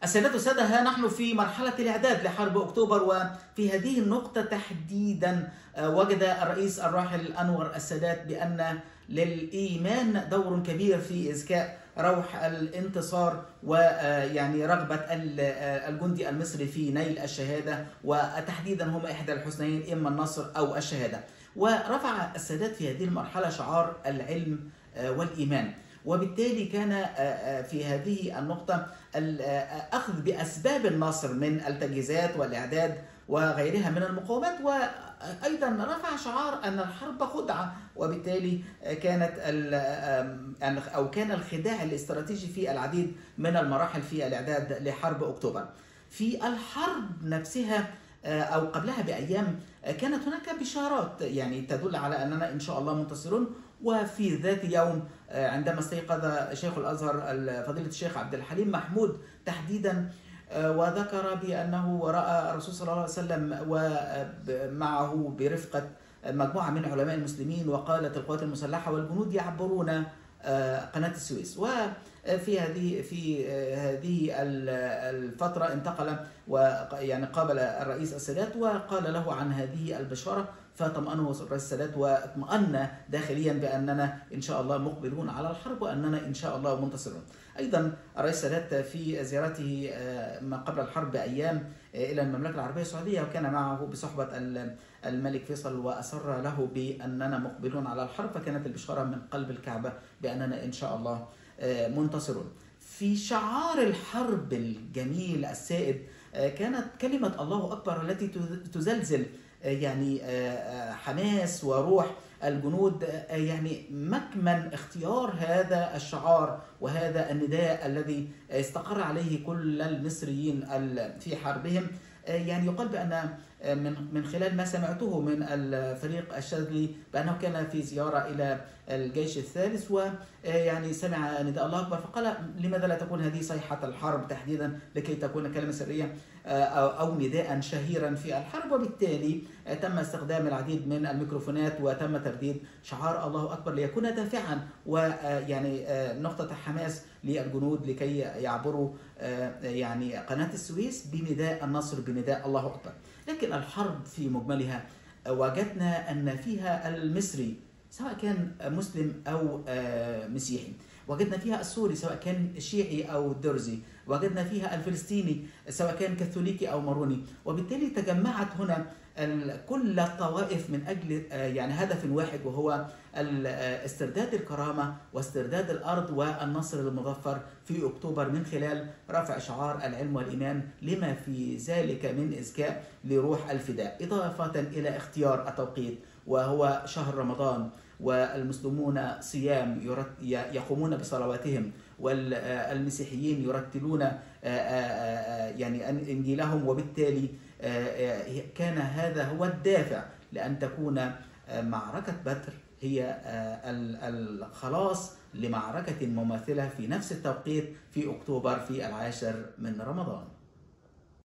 السيدات والسادة، ها نحن في مرحلة الإعداد لحرب أكتوبر، وفي هذه النقطة تحديدا وجد الرئيس الراحل أنور السادات بأن للإيمان دور كبير في إذكاء روح الانتصار ويعني رغبة الجندي المصري في نيل الشهادة، وتحديدا هما إحدى الحسنيين، إما النصر أو الشهادة. ورفع السادات في هذه المرحلة شعار العلم والإيمان، وبالتالي كان في هذه النقطة الأخذ بأسباب النصر من التجهيزات والإعداد وغيرها من المقومات، وأيضا رفع شعار أن الحرب خدعة، وبالتالي كانت أو كان الخداع الاستراتيجي في العديد من المراحل في الإعداد لحرب أكتوبر. في الحرب نفسها أو قبلها بأيام كانت هناك بشارات يعني تدل على أننا إن شاء الله منتصرون. وفي ذات يوم عندما استيقظ شيخ الأزهر فضيلة الشيخ عبد الحليم محمود تحديدا، وذكر بأنه رأى الرسول صلى الله عليه وسلم ومعه برفقة مجموعة من علماء المسلمين وقالت القوات المسلحة والجنود يعبرون قناة السويس. وفي هذه الفترة انتقل ويعني قابل الرئيس السادات وقال له عن هذه البشارة، فطمأنه الرئيس السادات واطمأن داخليا بأننا إن شاء الله مقبلون على الحرب وأننا إن شاء الله منتصرون. أيضا الرئيس السادات في زيارته ما قبل الحرب بأيام إلى المملكة العربية السعودية، وكان معه بصحبة الملك فيصل، وأصر له بأننا مقبلون على الحرب، فكانت البشارة من قلب الكعبة بأننا إن شاء الله منتصرون. في شعار الحرب الجميل السائد كانت كلمة الله أكبر التي تزلزل يعني حماس وروح الجنود، يعني مكمن اختيار هذا الشعار وهذا النداء الذي استقر عليه كل المصريين في حربهم. يعني يقال بأن من خلال ما سمعته من الفريق الشاذلي بأنه كان في زيارة إلى الجيش الثالث، ويعني سمع نداء الله أكبر فقال لماذا لا تكون هذه صيحة الحرب تحديدا لكي تكون كلمة سرية أو نداء شهيرا في الحرب. وبالتالي تم استخدام العديد من الميكروفونات وتم ترديد شعار الله أكبر ليكون دافعا ويعني نقطة حماس للجنود لكي يعبروا يعني قناة السويس بنداء النصر، بنداء الله أكبر. لكن الحرب في مجملها وجدنا أن فيها المصري سواء كان مسلم أو مسيحي، وجدنا فيها السوري سواء كان شيعي أو درزي، وجدنا فيها الفلسطيني سواء كان كاثوليكي أو ماروني، وبالتالي تجمعت هنا كل الطوائف من أجل يعني هدف واحد، وهو استرداد الكرامة واسترداد الأرض والنصر المظفر في أكتوبر من خلال رفع شعار العلم والإيمان لما في ذلك من إزكاء لروح الفداء، إضافة إلى اختيار التوقيت وهو شهر رمضان، والمسلمون صيام يقومون بصلواتهم، والمسيحيين يرتلون يعني إنجيلهم، وبالتالي كان هذا هو الدافع لأن تكون معركة بدر هي الخلاص لمعركة مماثلة في نفس التوقيت في أكتوبر في 10 من رمضان.